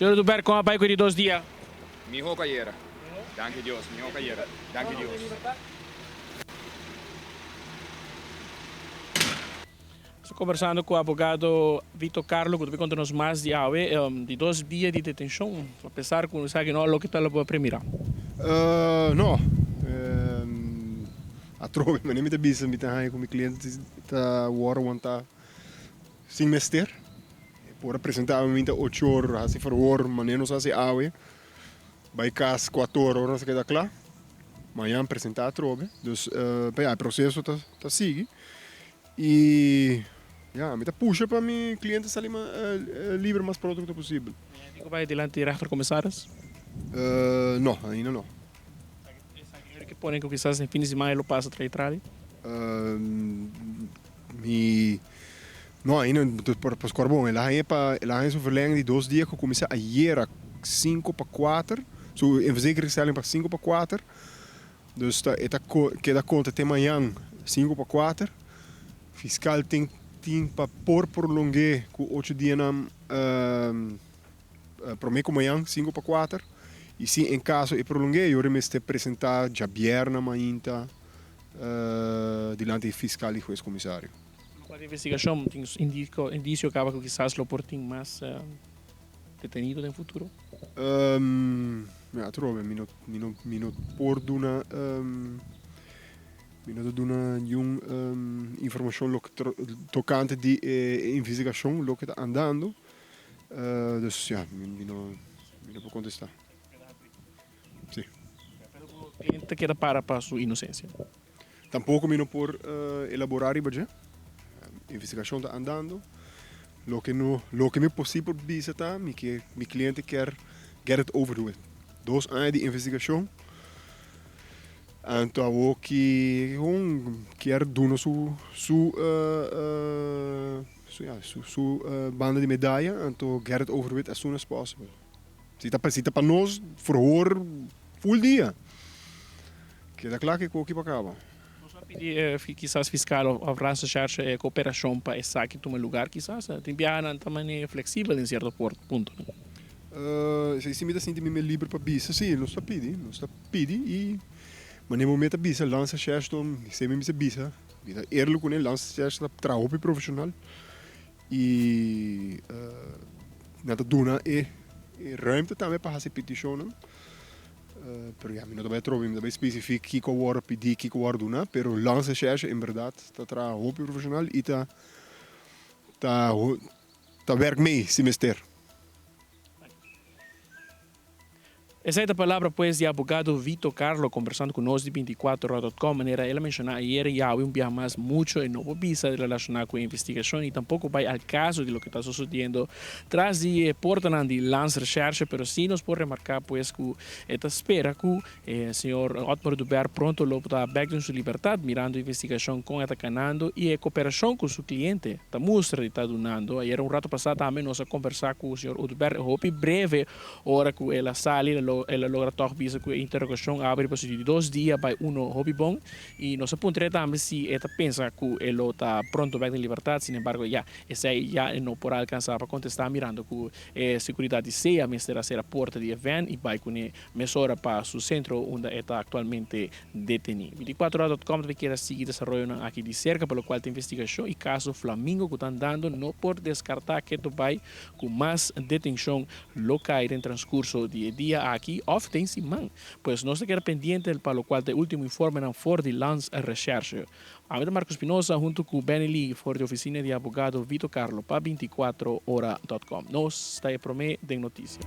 Señor Oduber, con a bay cu e di dos dia? Miho cu ayera. Danki Dios, miho cu ayera. Danki Dios. Nos ta conversando cu abogado Vito Carlo cu ta bin conta nos mas di awe di dos dia di detencion, a pesar cu esaki no a loke ta lo por premira. No, atrobe manera mi ta bisa mi ta haña cu mi cliente ta wor wanta sin mester. E por a presenta awe minta ocho or, hasi verhoor manera nos hasi awe, bai cas cuator ora nos a keda cla. Mañan presenta atrobe. Dus pa ya e proceso ta ta sigui y ya mi ta pusha pa mi cliente sali liber mas pronto ku ta posibel. Mañan tin ku bai dilanti di rechter commissaris? No, ainda no. Esaki ora ke pone ku kisas den fin di siman e lo pasa tra'i trali? Mi no ainda por skor bon. El a haña pa el a haña su verlenging di dos dia ku kuminsá ayera sinku pa kuater, su inverzekeringstelling pa sinku pa kuater. Dus ta e ta keda konta te mañan sinku pa kuater. Fiskal tin tin pa por prolong'é ku ocho dianan promé ku mañan sinku pa kuater. I si en kaso e prolong'é yori mester presentá djabièrnè mainta. Dilanti di fiskal i hues komisario. Lokual di investigashon tin indisio kaba ku kisas lo por tin mas detenido den futuro? Mi atrobe mi no mi no mi no por duna mi no ta duna niun informashon loke tokante di e investigashon loke ta andando dus ya mi no mi no por kontestá. Sí. Pero bo cliente ta keda para pa su inocencia? Tampoco mi no por elabora riba dje. Investigacion ta andando. Loke no, loke mi por si por bisa ta mi ke mi cliente kier get it over with. Dos aña di investigacion. Anto awo ki un kier duna su su su ya su su banda di medaya anto get it over with as soon as possible. Si ta si ta pa nos verhoor full dia. Keda kla ke koki pa kaba. Nos a pidi kisas fiskal of Landsrecherche e koperashon pa esaki tuma lugar kisas. Tin biaha nan ta manera fleksibel den sierto punto. Esei si mi ta sinti mi me liber pa bisa. Si, nos ta pidi, nos ta pidi i manera bo me ta bisa Landsrecherche to esei mi mester bisa. Mi ta eerlijk kuné, Landsrecherche ta traha hopi profeshonal. I nan ta duna e ruimte tambe pa hasi petishonnan. Pero ya, mi no ta bai atrobe, mi no ta bai spesifik kiko a wòrdu pidí, kiko a wòrdu duna, pero Landsrecherche en bèrdat ta traha hopi profeshonal i ta ta ta wèrk mee si mester. Esei ta palabra pues di abogado Vito Carlo conversando cu nos di binticuatro dot com. Manera el a menciona ayer y awe un biaha mas mucho e no por bisa relaciona cu e investigacion y tampoco bay al caso di loke ta sucediendo tras di e portanan di Landsrecherche, pero si nos por remarca pues cu e ta spera cu e señor Otmar Oduber pronto lo ta bek den su libertad mirando e investigacion con e ta canando y e cooperacion cu su cliente ta mustra di ta dunando. Ayer un rato pasa tambe nos a conversa cu señor Oduber hopi breve. Ora ku el a sali, el a logra tòg bisa ku e interogashon a abri pa su di dos dia bai uno hopi bon i nos a puntr'é tambe si e ta pensa ku e lo ta pronto bèk den libertat. Sin embargo, ya esei ya e no por a alkansá pa kontestá mirando ku e seguridat di sea mester a sera porta di e vèn i bai kuné mesora pa su sentro unda e ta aktualmente detení. Binticuatro Hora dot com ta keda sigui desaroyonan aki di serka pa lokual ta investigashon i kaso Flamingo ku ta andando no por deskartá keto bai ku mas detenshon lo kai den transkurso di e dia aki òf den siman. Pues nos ta keda pendiente pa lokual ta e último informenan for di Landsrecherche. Ami ta Marco Espinosa huntu ku Benny Lee for di ofisina di abogado Vito Carlo pa binticuatro ora dot com. Nos ta e promé den notisia.